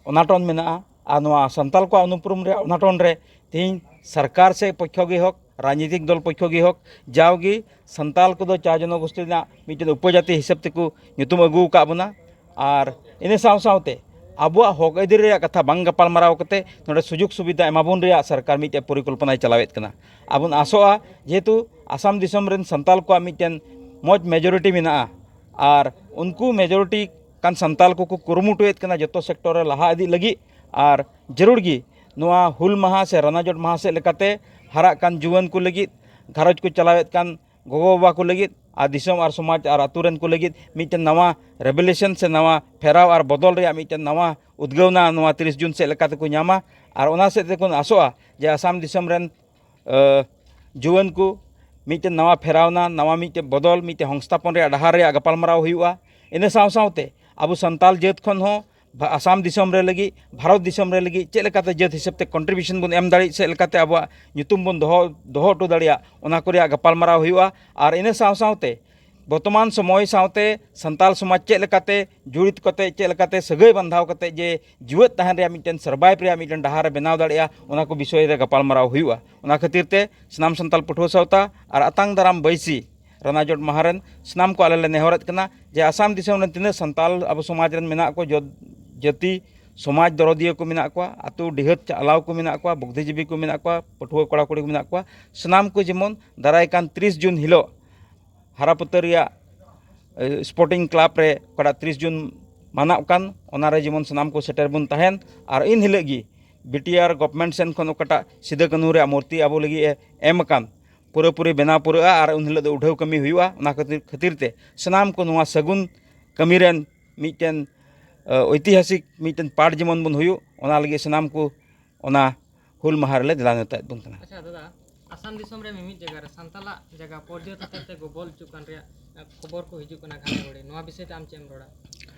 ᱚᱱᱟᱴᱚᱱ ᱢᱮᱱᱟᱜᱼᱟ᱾ ᱟᱨ ᱱᱚᱣᱟ ᱥᱟᱱᱛᱟᱞ ᱠᱚᱣᱟᱜ ᱚᱱᱩᱯᱨᱩᱢ ᱨᱮᱭᱟᱜ ᱚᱱᱟᱴᱚᱱ ᱨᱮ ᱛᱮᱦᱮᱧ ᱥᱚᱨᱠᱟᱨ ᱥᱮ ᱯᱚᱠᱠᱷᱚ ᱜᱮ ᱦᱳᱠ, ᱨᱟᱡᱽᱱᱤᱛᱤᱠ ᱫᱚᱞ ᱯᱚᱠᱠᱷᱚ ᱜᱮ ᱦᱳᱠ, ᱡᱟᱣᱜᱮ ᱥᱟᱱᱛᱟᱞ ᱠᱚᱫᱚ ᱪᱟ ᱡᱚᱱᱚᱜᱳᱥᱴᱤ ᱨᱮᱱᱟᱜ ᱢᱤᱫᱴᱮᱱ ᱩᱯᱚᱡᱟᱛᱤ ᱦᱤᱥᱟᱹᱵ ᱛᱮᱠᱚ ᱧᱩᱛᱩᱢ ᱟᱹᱜᱩ ᱟᱠᱟᱫ ᱵᱚᱱᱟ᱾ ᱟᱨ ᱤᱱᱟᱹ ᱥᱟᱶ ᱥᱟᱶᱛᱮ ᱟᱵᱚᱣᱟᱜ ᱦᱚᱠ ᱟᱹᱭᱫᱟᱹᱨᱤ ᱨᱮᱭᱟᱜ ᱠᱟᱛᱷᱟ ᱵᱟᱝ ᱜᱟᱯᱟᱞᱢᱟᱨᱟᱣ ᱠᱟᱛᱮ ᱱᱚᱰᱮ ᱥᱩᱡᱳᱜᱽ ᱥᱩᱵᱤᱫᱷᱟ ᱮᱢᱟᱵᱚᱱ ᱨᱮᱭᱟᱜ ᱥᱚᱨᱠᱟᱨ ᱢᱤᱫᱴᱮᱱ ᱯᱚᱨᱤᱠᱚᱞᱯᱚᱱᱟᱭ ᱪᱟᱞᱟᱣᱮᱫ ᱠᱟᱱᱟ᱾ ᱟᱵᱚᱱ ᱟᱥᱚᱜᱼᱟ, ᱡᱮᱦᱮᱛᱩ ᱟᱥᱟᱢ ᱫᱤᱥᱚᱢ ᱨᱮᱱ ᱥᱟᱱᱛᱟᱞ ᱠᱚᱣᱟᱜ ᱢᱤᱫᱴᱮᱱ ᱢᱚᱡᱽ ᱢᱮᱡᱚᱨᱤᱴᱤ ᱢᱮᱱᱟᱜᱼᱟ, ᱟᱨ ᱩᱱᱠᱩ ᱢᱮᱡᱚᱨᱤᱴᱤ ᱠᱟᱱ ᱥᱟᱱᱛᱟᱞ ᱠᱚᱠᱚ ᱠᱩᱨᱩᱢᱩᱴᱩᱭᱮᱫ ᱠᱟᱱᱟ ᱡᱚᱛᱚ ᱥᱮᱠᱴᱚᱨ ᱨᱮ ᱞᱟᱦᱟ ᱤᱫᱤᱜ ᱞᱟᱹᱜᱤᱫ᱾ ᱟᱨ ᱡᱟᱹᱨᱩᱲ ᱜᱮ ᱱᱚᱣᱟ ᱦᱩᱞ ᱢᱟᱦᱟ ᱥᱮ ᱨᱟᱱᱟᱡᱚᱴ ᱢᱟᱦᱟ ᱥᱮᱫ ᱞᱮᱠᱟᱛᱮ ᱦᱟᱨᱟᱜ ᱠᱟᱱ ᱡᱩᱣᱟᱹᱱ ᱠᱚ ᱞᱟᱹᱜᱤᱫ, ᱜᱷᱟᱨᱚᱸᱡᱽ ᱠᱚ ᱪᱟᱞᱟᱣᱮᱫ ᱠᱟᱱ ᱜᱚᱜᱚᱼᱵᱟᱵᱟ ᱠᱚ ᱞᱟᱹᱜᱤᱫ ᱟᱨ ᱫᱤᱥᱚᱢ ᱟᱨ ᱥᱚᱢᱟᱡᱽ ᱟᱨ ᱟᱹᱛᱩ ᱨᱮᱱ ᱠᱚ ᱞᱟᱹᱜᱤᱫ ᱢᱤᱫᱴᱮᱱ ᱱᱟᱣᱟ ᱨᱮᱵᱷᱩᱞᱩᱥᱚᱱ ᱥᱮ ᱱᱟᱣᱟ ᱯᱷᱮᱨᱟᱣ ᱟᱨ ᱵᱚᱫᱚᱞ ᱨᱮᱭᱟᱜ ᱢᱤᱫᱴᱮᱱ ᱱᱟᱣᱟ ᱩᱫᱽᱜᱟᱹᱣᱱᱟ ᱱᱚᱣᱟ ᱛᱤᱨᱤᱥ ᱡᱩᱱ ᱥᱮᱫ ᱞᱮᱠᱟ ᱛᱮᱠᱚ ᱧᱟᱢᱟ᱾ ᱟᱨ ᱚᱱᱟ ᱥᱮᱫ ᱛᱮᱠᱚ ᱟᱥᱚᱜᱼᱟ ᱡᱮ ᱟᱥᱟᱢ ᱫᱤᱥᱚᱢ ᱨᱮᱱ, ᱟᱹ, ᱡᱩᱣᱟᱹᱱ ᱠᱚ ᱢᱤᱫᱴᱮᱱ ᱱᱟᱣᱟ ᱯᱷᱮᱨᱟᱣᱱᱟ, ᱱᱟᱣᱟ ᱢᱤᱫᱴᱮᱱ ᱵᱚᱫᱚᱞ, ᱢᱤᱫᱴᱮᱱ ᱦᱚᱝᱥᱛᱷᱟᱯᱚᱱ ᱨᱮᱭᱟᱜ ᱰᱟᱦᱟᱨ ᱨᱮᱭᱟᱜ ᱜᱟᱯᱟᱞᱢᱟᱨᱟᱣ ᱦᱩᱭᱩᱜᱼᱟ᱾ ᱤᱱᱟᱹ ᱥᱟᱶ ᱥᱟᱶᱛᱮ ᱟᱵᱚ ᱥᱟᱱᱛᱟᱞ ᱡᱟᱹᱛ ᱠᱷᱚᱱ ᱦᱚᱸ ᱵᱷᱟ-, ᱟᱥᱟᱢ ᱫᱤᱥᱚᱢ ᱨᱮ ᱞᱟᱹᱜᱤᱫ, ᱵᱷᱟᱨᱚᱛ ᱫᱤᱥᱚᱢ ᱨᱮ ᱞᱟᱹᱜᱤᱫ ᱪᱮᱫ ᱞᱮᱠᱟᱛᱮ ᱡᱟᱹᱛ ᱦᱤᱥᱟᱹᱵ ᱛᱮ ᱠᱚᱱᱴᱨᱤᱵᱤᱭᱩᱥᱚᱱ ᱵᱚᱱ ᱮᱢ ᱫᱟᱲᱮᱭᱟᱜ, ᱪᱮᱫ ᱞᱮᱠᱟᱛᱮ ᱟᱵᱚᱣᱟᱜ ᱧᱩᱛᱩᱢ ᱵᱚᱱ ᱫᱚᱦᱚ, ᱫᱚᱦᱚ ᱦᱚᱴᱚ ᱫᱟᱲᱮᱭᱟᱜ, ᱚᱱᱟ ᱠᱚ ᱨᱮᱭᱟᱜ ᱜᱟᱯᱟᱞᱢᱟᱨᱟᱣ ᱦᱩᱭᱩᱜᱼᱟ᱾ ᱟᱨ ᱤᱱᱟᱹ ᱥᱟᱶ ᱥᱟᱶᱛᱮ ᱵᱚᱨᱛᱚᱢᱟᱱ ᱥᱚᱢᱚᱭ ᱥᱟᱶᱛᱮ ᱥᱟᱱᱛᱟᱞ ᱥᱚᱢᱟᱡᱽ ᱪᱮᱫ ᱞᱮᱠᱟᱛᱮ ᱡᱩᱲᱤᱛ ᱠᱟᱛᱮ, ᱪᱮᱫ ᱞᱮᱠᱟᱛᱮ ᱥᱟᱹᱜᱟᱹᱭ ᱵᱟᱸᱫᱷᱟᱣ ᱠᱟᱛᱮ ᱡᱮ ᱡᱤᱣᱮᱫ ᱛᱟᱦᱮᱱ ᱨᱮᱭᱟᱜ ᱢᱤᱫᱴᱮᱱ, ᱥᱟᱨᱵᱟᱭᱤᱵᱷ ᱨᱮᱭᱟᱜ ᱢᱤᱫᱴᱮᱱ ᱰᱟᱦᱟᱨ ᱮ ᱵᱮᱱᱟᱣ ᱫᱟᱲᱮᱭᱟᱜᱼᱟ, ᱚᱱᱟ ᱠᱚ ᱵᱤᱥᱚᱭ ᱨᱮ ᱜᱟᱯᱟᱞᱢᱟᱨᱟᱣ ᱦᱩᱭᱩᱜᱼᱟ᱾ ᱚᱱᱟ ᱠᱷᱟᱹᱛᱤᱨ ᱛᱮ ᱥᱟᱱᱟᱢ ᱥᱟᱱᱛᱟᱞ ᱯᱟᱹᱴᱷᱩᱣᱟᱹ ᱥᱟᱶᱛᱟ ᱟᱨ ᱟᱛᱟᱝ ᱫᱟᱨᱟᱢ ᱵᱟᱹᱭᱥᱤ ᱨᱟᱱᱟᱡᱚᱴ ᱢᱟᱦᱟ ᱨᱮᱱ ᱥᱟᱱᱟᱢ ᱠᱚ ᱟᱞᱮ ᱞᱮ ᱱᱮᱦᱚᱨᱮᱫ ᱠᱟᱱᱟ ᱡᱮ ᱟᱥᱟᱢ ᱫᱤᱥᱚᱢ ᱨᱮᱱ ᱛᱤᱱᱟᱹᱜ ᱥᱟᱱᱛᱟᱞ ᱟᱵᱚ ᱥᱚᱢᱟᱡᱽ ᱨᱮᱱ ᱢᱮᱱᱟᱜ ᱠᱚ, ᱡᱚ-, ᱡᱟᱹᱛᱤ ᱥᱚᱢᱟᱡᱽ ᱫᱚᱨᱚᱫᱤᱭᱟᱹ ᱠᱚ ᱢᱮᱱᱟᱜ ᱠᱚᱣᱟ, ᱟᱛᱳ ᱰᱤᱦᱟᱹᱛ ᱪᱟᱞᱟᱣ ᱠᱚ ᱢᱮᱱᱟᱜ ᱠᱚᱣᱟ, ᱵᱩᱫᱽᱫᱷᱤᱡᱤᱵᱤ ᱠᱚ ᱢᱮᱱᱟᱜ ᱠᱚᱣᱟ, ᱯᱟᱹᱴᱷᱩᱣᱟᱹ ᱠᱚᱲᱟ ᱠᱩᱲᱤ ᱠᱚ ᱢᱮᱱᱟᱜ ᱠᱚᱣᱟ, ᱥᱟᱱᱟᱢ ᱠᱚ ᱡᱮᱢᱚᱱ ᱫᱟᱨᱟᱭ ᱠᱟᱱ ᱛᱤᱨᱤᱥ ᱡᱩᱱ ᱦᱤᱞᱳᱜ ᱦᱟᱨᱟᱯᱟᱹᱛᱟᱹ ᱨᱮᱭᱟᱜ, ᱮ, ᱥᱯᱳᱨᱴᱤᱝ ᱠᱞᱟᱵᱽ ᱨᱮ ᱚᱠᱟᱴᱟᱜ ᱛᱤᱨᱤᱥ ᱡᱩᱱ ᱢᱟᱱᱟᱜ ᱠᱟᱱ, ᱚᱱᱟ ᱨᱮ ᱡᱮᱢᱚᱱ ᱥᱟᱱᱟᱢ ᱠᱚ ᱥᱮᱴᱮᱨ ᱵᱚᱱ ᱛᱟᱦᱮᱱ᱾ ᱟᱨ ᱤᱱ ᱦᱤᱞᱳᱜ ᱜᱮ ᱵᱤ ᱴᱤ ᱟᱨ ᱜᱚᱵᱷᱢᱮᱱᱴ ᱥᱮᱱ ᱠᱷᱚᱱ ᱚᱠᱟᱴᱟᱜ ᱥᱤᱫᱩ ᱠᱟᱹᱱᱦᱩ ᱨᱮᱭᱟᱜ ᱢᱩᱨᱛᱤ ᱟᱵᱚ ᱞᱟᱹᱜᱤᱫ ᱮ ᱮᱢ ᱟᱠᱟᱱ, ᱯᱩᱨᱟᱹᱯᱩᱨᱤ ᱵᱮᱱᱟᱣ ᱯᱩᱨᱟᱹᱜᱼᱟ ᱟᱨ ᱩᱱ ᱦᱤᱞᱳᱜ ᱫᱚ ᱩᱰᱷᱟᱹᱣ ᱠᱟᱹᱢᱤ ᱦᱩᱭᱩᱜᱼᱟ᱾ ᱚᱱᱟ ᱠᱷᱟᱹᱛᱤᱨ, ᱠᱷᱟᱹᱛᱤᱨ ᱛᱮ ᱥᱟᱱᱟᱢ ᱠᱚ ᱱᱚᱣᱟ ᱥᱟᱹᱜᱩᱱ ᱠᱟᱹᱢᱤ ᱨᱮᱱ ᱢᱤᱫᱴᱮᱱ, ᱟᱹ, ᱳᱭᱛᱤᱦᱟᱥᱤᱠ ᱢᱤᱫᱴᱮᱱ ᱯᱟᱨᱴ ᱡᱮᱢᱚᱱ ᱵᱚᱱ ᱦᱩᱭᱩᱜ, ᱚᱱᱟ ᱞᱟᱹᱜᱤᱫ ᱥᱟᱱᱟᱢ ᱠᱚ ᱚᱱᱟ ᱦᱩᱞ ᱢᱟᱦᱟ ᱨᱮᱞᱮ ᱫᱮᱞᱟ ᱱᱮᱣᱛᱟᱭᱮᱫ ᱵᱚᱱ ᱠᱟᱱᱟ᱾ ᱟᱪᱪᱷᱟ ᱫᱟᱫᱟ, ᱟᱥᱟᱢ ᱫᱤᱥᱚᱢ ᱨᱮ ᱢᱤᱢᱤᱫ ᱡᱟᱭᱜᱟ ᱨᱮ ᱥᱟᱱᱛᱟᱞᱟᱜ ᱡᱟᱭᱜᱟ ᱯᱚᱨᱡᱚ ᱦᱚᱛᱮᱡ ᱛᱮ ᱜᱚᱵᱚᱞ ᱦᱚᱪᱚᱜ ᱠᱟᱱ ᱨᱮᱭᱟᱜ, ᱮ, ᱠᱷᱚᱵᱚᱨ ᱠᱚ ᱦᱤᱡᱩᱜ ᱠᱟᱱᱟ ᱜᱷᱟᱱᱮ ᱜᱷᱟᱹᱲᱤ, ᱱᱚᱣᱟ ᱵᱤᱥᱚᱭ ᱛᱮ ᱟᱢ ᱪᱮᱫ ᱮᱢ ᱨᱚᱲᱟ?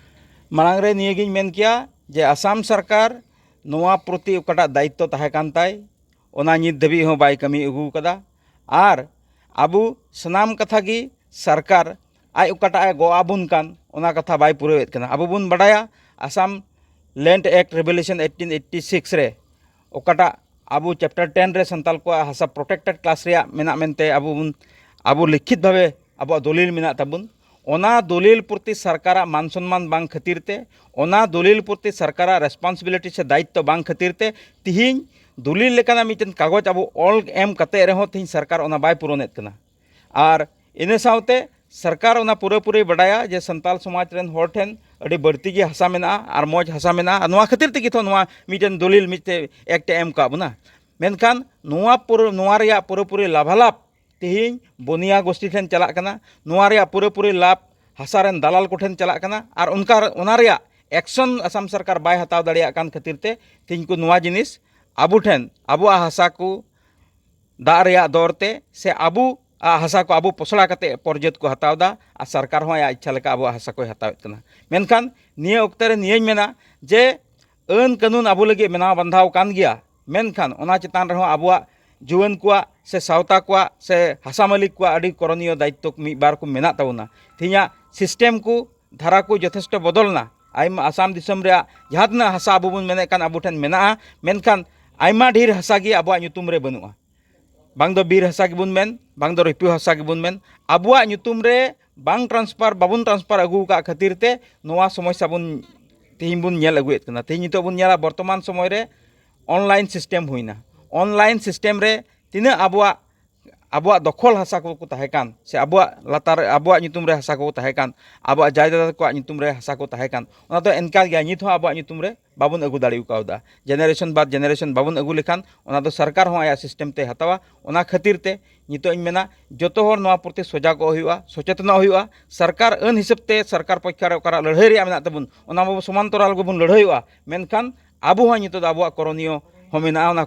ᱢᱟᱲᱟᱝ ᱨᱮ ᱱᱤᱭᱟᱹᱜᱤᱧ ᱢᱮᱱ ᱠᱮᱭᱟ ᱡᱮ ᱟᱥᱟᱢ ᱥᱚᱨᱠᱟᱨ ᱱᱚᱣᱟ ᱯᱨᱚᱛᱤ ᱚᱠᱟᱴᱟᱜ ᱫᱟᱭᱤᱛᱛᱚ ᱛᱟᱦᱮᱸ ᱠᱟᱱ ᱛᱟᱭ, ᱚᱱᱟ ᱱᱤᱛ ᱫᱷᱟᱹᱵᱤᱡ ᱦᱚᱸ ᱵᱟᱭ ᱠᱟᱹᱢᱤ ᱟᱹᱜᱩ ᱟᱠᱟᱫᱟ᱾ ᱟᱨ ᱟᱵᱚ ᱥᱟᱱᱟᱢ ᱠᱟᱛᱷᱟ ᱜᱮ ᱥᱚᱨᱠᱟᱨ ᱟᱡ ᱚᱠᱟᱴᱟᱜ ᱮ ᱜᱚᱜ ᱟᱵᱚᱱ ᱠᱟᱱ, ᱚᱱᱟ ᱠᱟᱛᱷᱟ ᱵᱟᱭ ᱯᱩᱨᱟᱹᱣᱮᱫ ᱠᱟᱱᱟ᱾ ᱟᱵᱚ ᱵᱚᱱ ᱵᱟᱰᱟᱭᱟ, Assam land act regulation eighteen eighty six ᱨᱮ ᱚᱠᱟᱴᱟᱜ ᱟᱵᱚ ᱪᱮᱯᱴᱟᱨ ᱴᱮᱱ ᱨᱮ ᱥᱟᱱᱛᱟᱞ ᱠᱚᱣᱟᱜ ᱦᱟᱥᱟ ᱯᱨᱚᱴᱮᱠᱴᱮᱰ ᱠᱞᱟᱥ ᱨᱮᱭᱟᱜ ᱢᱮᱱᱟᱜ ᱢᱮᱱᱛᱮ ᱟᱵᱚ ᱵᱚᱱ, ᱟᱵᱚ ᱞᱤᱠᱷᱤᱛ ᱵᱷᱟᱵᱮ ᱟᱵᱚᱣᱟᱜ ᱫᱚᱞᱤᱞ ᱢᱮᱱᱟᱜ ᱛᱟᱵᱚᱱ, ᱚᱱᱟ ᱫᱚᱞᱤᱞ ᱯᱨᱚᱛᱤ ᱥᱚᱨᱠᱟᱨᱟᱜ ᱢᱟᱱ ᱥᱚᱱᱢᱟᱱ ᱵᱟᱝ ᱠᱷᱟᱹᱛᱤᱨ ᱛᱮ, ᱚᱱᱟ ᱫᱚᱞᱤᱞ ᱯᱨᱚᱛᱤ ᱥᱚᱨᱠᱟᱨᱟᱜ ᱨᱮᱥᱯᱚᱱᱥᱤᱵᱤᱞᱤᱴᱤ ᱥᱮ ᱫᱟᱭᱤᱛᱛᱚ ᱵᱟᱝ ᱠᱷᱟᱹᱛᱤᱨ ᱛᱮ ᱛᱤᱦᱤᱧ ᱫᱚᱞᱤᱞ ᱞᱮᱠᱟᱱᱟᱜ ᱢᱤᱫᱴᱮᱱ ᱠᱟᱜᱚᱡᱽ ᱟᱵᱚ ᱚᱞ ᱮᱢ ᱠᱟᱛᱮ ᱨᱮᱦᱚᱸ ᱛᱤᱦᱤᱧ ᱥᱚᱨᱠᱟᱨ ᱚᱱᱟ ᱵᱟᱭ ᱯᱩᱨᱚᱱᱮᱫ ᱠᱟᱱᱟ᱾ ᱟᱨ ᱤᱱᱟᱹ ᱥᱟᱶᱛᱮ ᱥᱚᱨᱠᱟᱨ ᱚᱱᱟ ᱯᱩᱨᱟᱹᱯᱩᱨᱤ ᱵᱟᱰᱟᱭᱟ ᱡᱮ ᱥᱟᱱᱛᱟᱞ ᱥᱚᱢᱟᱡᱽ ᱨᱮᱱ ᱦᱚᱲ ᱴᱷᱮᱱ ᱟᱹᱰᱤ ᱵᱟᱹᱲᱛᱤ ᱜᱮ ᱦᱟᱥᱟ ᱢᱮᱱᱟᱜᱼᱟ ᱟᱨ ᱢᱚᱡᱽ ᱦᱟᱥᱟ ᱢᱮᱱᱟᱜᱼᱟ, ᱟᱨ ᱱᱚᱣᱟ ᱠᱷᱟᱹᱛᱤᱨ ᱛᱮᱜᱮ ᱛᱚ ᱱᱚᱣᱟ ᱢᱤᱫᱴᱮᱱ ᱫᱚᱞᱤᱞ ᱢᱤᱫᱴᱮᱱ ᱮᱠᱴ ᱮ ᱮᱢ ᱠᱟᱜ ᱵᱚᱱᱟ᱾ ᱢᱮᱱᱠᱷᱟᱱ ᱱᱚᱣᱟ ᱯᱩᱨᱟᱹ, ᱱᱚᱣᱟ ᱨᱮᱭᱟᱜ ᱯᱩᱨᱟᱹᱯᱩᱨᱤ ᱞᱟᱵᱷᱟᱞᱟᱵᱷ ᱛᱮᱦᱮᱧ ᱵᱚᱱᱤᱭᱟ ᱜᱳᱥᱴᱤ ᱴᱷᱮᱱ ᱪᱟᱞᱟᱜ ᱠᱟᱱᱟ, ᱱᱚᱣᱟ ᱨᱮᱭᱟᱜ ᱯᱩᱨᱟᱹᱯᱩᱨᱤ ᱞᱟᱵᱷ ᱦᱟᱥᱟ ᱨᱮᱱ ᱫᱟᱞᱟᱞ ᱠᱚᱴᱷᱮᱱ ᱪᱟᱞᱟᱜ ᱠᱟᱱᱟ, ᱟᱨ ᱚᱱᱠᱟ ᱚᱱᱟ ᱨᱮᱭᱟᱜ ᱮᱠᱥᱚᱱ ᱟᱥᱟᱢ ᱥᱚᱨᱠᱟᱨ ᱵᱟᱭ ᱦᱟᱛᱟᱣ ᱫᱟᱲᱮᱭᱟᱜ ᱠᱟᱱ ᱠᱷᱟᱹᱛᱤᱨ ᱛᱮ ᱛᱮᱦᱮᱧ ᱠᱚ ᱱᱚᱣᱟ ᱡᱤᱱᱤᱥ ᱟᱵᱚ ᱴᱷᱮᱱ, ᱟᱵᱚᱣᱟᱜ ᱦᱟᱥᱟ ᱠᱚ ᱫᱟᱜ ᱨᱮᱭᱟᱜ ᱫᱚᱨ ᱛᱮ ᱥᱮ ᱟᱵᱚᱣᱟᱜ ᱦᱟᱥᱟ ᱠᱚ ᱟᱵᱚ ᱯᱚᱥᱲᱟ ᱠᱟᱛᱮ ᱯᱚᱨᱡᱚᱛ ᱠᱚ ᱦᱟᱛᱟᱣ ᱮᱫᱟ, ᱟᱨ ᱥᱚᱨᱠᱟᱨ ᱦᱚᱸ ᱟᱭᱟᱜ ᱤᱪᱪᱷᱟ ᱞᱮᱠᱟ ᱟᱵᱚᱣᱟᱜ ᱦᱟᱥᱟ ᱠᱚᱭ ᱦᱟᱛᱟᱣᱮᱫ ᱠᱟᱱᱟ᱾ ᱢᱮᱱᱠᱷᱟᱱ ᱱᱤᱭᱟᱹ ᱚᱠᱛᱮ ᱨᱮ ᱱᱤᱭᱟᱹᱧ ᱢᱮᱱᱟ ᱡᱮ ᱟᱹᱱ ᱠᱟᱹᱱᱩᱱ ᱟᱵᱚ ᱞᱟᱹᱜᱤᱫ ᱵᱮᱱᱟᱣ ᱵᱟᱸᱫᱷᱟᱣ ᱠᱟᱱ ᱜᱮᱭᱟ, ᱢᱮᱱᱠᱷᱟᱱ ᱚᱱᱟ ᱪᱮᱛᱟᱱ ᱨᱮᱦᱚᱸ ᱟᱵᱚᱣᱟᱜ ᱡᱩᱣᱟᱹᱱ ᱠᱚᱣᱟᱜ ᱥᱮ ᱥᱟᱶᱛᱟ ᱠᱚᱣᱟᱜ ᱥᱮ ᱦᱟᱥᱟ ᱢᱟᱹᱞᱤᱠ ᱠᱚᱣᱟᱜ ᱟᱹᱰᱤ ᱠᱚᱨᱚᱱᱤᱭᱚ ᱫᱟᱭᱤᱛᱛᱚ ᱢᱤᱫ ᱵᱟᱨ ᱠᱚ ᱢᱮᱱᱟᱜ ᱛᱟᱵᱚᱱᱟ᱾ ᱛᱮᱦᱮᱧᱟᱜ ᱥᱤᱥᱴᱮᱢ ᱠᱚ, ᱫᱷᱟᱨᱟ ᱠᱚ ᱡᱚᱛᱷᱮᱥᱴᱚ ᱵᱚᱫᱚᱞ ᱮᱱᱟ᱾ ᱟᱭᱢᱟ ᱟᱥᱟᱢ ᱫᱤᱥᱚᱢ ᱨᱮᱭᱟᱜ ᱡᱟᱦᱟᱸ ᱛᱤᱱᱟᱹᱜ ᱦᱟᱥᱟ ᱟᱵᱚ ᱵᱚᱱ ᱢᱮᱱᱮᱫ ᱠᱟᱱ ᱟᱵᱚ ᱴᱷᱮᱱ ᱢᱮᱱᱟᱜᱼᱟ, ᱢᱮᱱᱠᱷᱟᱱ ᱟᱭᱢᱟ ᱰᱷᱮᱨ ᱦᱟᱥᱟ ᱜᱮ ᱟᱵᱚᱣᱟᱜ ᱧᱩᱛᱩᱢ ᱨᱮ ᱵᱟᱹᱱᱩᱜᱼᱟ᱾ ᱵᱟᱝ ᱫᱚ ᱵᱤᱨ ᱦᱟᱥᱟ ᱜᱮᱵᱚᱱ ᱢᱮᱱ, ᱵᱟᱝ ᱫᱚ ᱨᱤᱯᱤᱭᱩ ᱦᱟᱥᱟ ᱜᱮᱵᱚᱱ ᱢᱮᱱ, ᱟᱵᱚᱣᱟᱜ ᱧᱩᱛᱩᱢ ᱨᱮ ᱵᱟᱝ ᱴᱨᱟᱱᱥᱯᱷᱟᱨ, ᱵᱟᱵᱚᱱ ᱴᱨᱟᱱᱥᱯᱷᱟᱨ ᱟᱹᱜᱩ ᱟᱠᱟᱫ ᱠᱷᱟᱹᱛᱤᱨ ᱛᱮ ᱱᱚᱣᱟ ᱥᱚᱢᱚᱥᱥᱟ ᱵᱚᱱ ᱛᱮᱦᱮᱧ ᱵᱚᱱ ᱧᱮᱞ ᱟᱹᱜᱩᱭᱮᱫ ᱠᱟᱱᱟ᱾ ᱛᱮᱦᱮᱧ ᱱᱤᱛᱚᱜ ᱵᱚᱱ ᱧᱮᱞᱟ ᱵᱚᱨᱛᱚᱢᱟᱱ ᱥᱚᱢᱚᱭ ᱨᱮ ᱚᱱᱞᱟᱭᱤᱱ ᱥᱤᱥᱴᱮᱢ ᱦᱩᱭᱱᱟ᱾ ᱚᱱᱞᱟᱭᱤᱱ ᱥᱤᱥᱴᱮᱢ ᱨᱮ ᱛᱤᱱᱟᱹᱜ ᱟᱵᱚᱣᱟᱜ ᱟᱵᱚᱣᱟᱜ ᱫᱚᱠᱷᱚᱞ ᱦᱟᱥᱟ ᱠᱚ ᱠᱚ ᱛᱟᱦᱮᱸ ᱠᱟᱱ, ᱥᱮ ᱟᱵᱚᱣᱟᱜ ᱞᱟᱛᱟᱨ ᱨᱮ ᱟᱵᱚᱣᱟᱜ ᱧᱩᱛᱩᱢ ᱨᱮ ᱦᱟᱥᱟ ᱠᱚ ᱛᱟᱦᱮᱸ ᱠᱟᱱ, ᱟᱵᱚᱣᱟᱜ ᱡᱟᱭᱫᱟᱫ ᱠᱚᱣᱟᱜ ᱧᱩᱛᱩᱢ ᱨᱮ ᱦᱟᱥᱟ ᱠᱚ ᱛᱟᱦᱮᱸ ᱠᱟᱱ, ᱚᱱᱟ ᱫᱚ ᱮᱱᱠᱟ ᱜᱮᱭᱟ, ᱱᱤᱛ ᱦᱚᱸ ᱟᱵᱚᱣᱟᱜ ᱧᱩᱛᱩᱢ ᱨᱮ ᱵᱟᱵᱚᱱ ᱟᱹᱜᱩ ᱫᱟᱲᱮ ᱠᱟᱣᱫᱟ᱾ ᱡᱮᱱᱟᱨᱮᱥᱚᱱ ᱵᱟᱫ ᱡᱮᱱᱟᱨᱮᱥᱚᱱ ᱵᱟᱵᱚᱱ ᱟᱹᱜᱩ ᱞᱮᱠᱷᱟᱱ ᱚᱱᱟ ᱫᱚ ᱥᱚᱨᱠᱟᱨ ᱦᱚᱸ ᱟᱭᱟᱜ ᱥᱤᱥᱴᱮᱢ ᱛᱮᱭ ᱦᱟᱛᱟᱣᱟ᱾ ᱚᱱᱟ ᱠᱷᱟᱹᱛᱤᱨ ᱛᱮ ᱱᱤᱛᱚᱜ ᱤᱧ ᱢᱮᱱᱟ, ᱡᱚᱛᱚ ᱦᱚᱲ ᱱᱚᱣᱟ ᱯᱨᱚᱛᱤ ᱥᱚᱡᱟᱜᱚᱜ ᱦᱩᱭᱩᱜᱼᱟ, ᱥᱚᱪᱮᱛᱚᱱᱚᱜ ᱦᱩᱭᱩᱜᱼᱟ᱾ ᱥᱚᱨᱠᱟᱨ ᱟᱹᱱ ᱦᱤᱥᱟᱹᱵ ᱛᱮ ᱥᱚᱨᱠᱟᱨ ᱯᱚᱠᱠᱷᱚ ᱨᱮ ᱚᱠᱟᱨᱟᱜ ᱞᱟᱹᱲᱦᱟᱹᱭ ᱨᱮᱭᱟᱜ ᱢᱮᱱᱟᱜ ᱛᱟᱵᱚᱱ, ᱚᱱᱟ ᱢᱟ ᱥᱚᱢᱟᱱᱛᱚᱨᱟᱞ ᱜᱮᱵᱚᱱ ᱞᱟᱹᱲᱦᱟᱹᱭᱚᱜᱼᱟ, ᱢᱮᱱᱠᱷᱟᱱ ᱟᱵᱚ ᱦᱚᱸ ᱱᱤᱛᱚᱜ ᱫᱚ ᱟᱵᱚᱣᱟᱜ ᱠᱚᱨᱚᱱᱤᱭᱚ ᱦᱚᱸ ᱢᱮᱱᱟᱜᱼᱟ᱾ ᱚᱱᱟ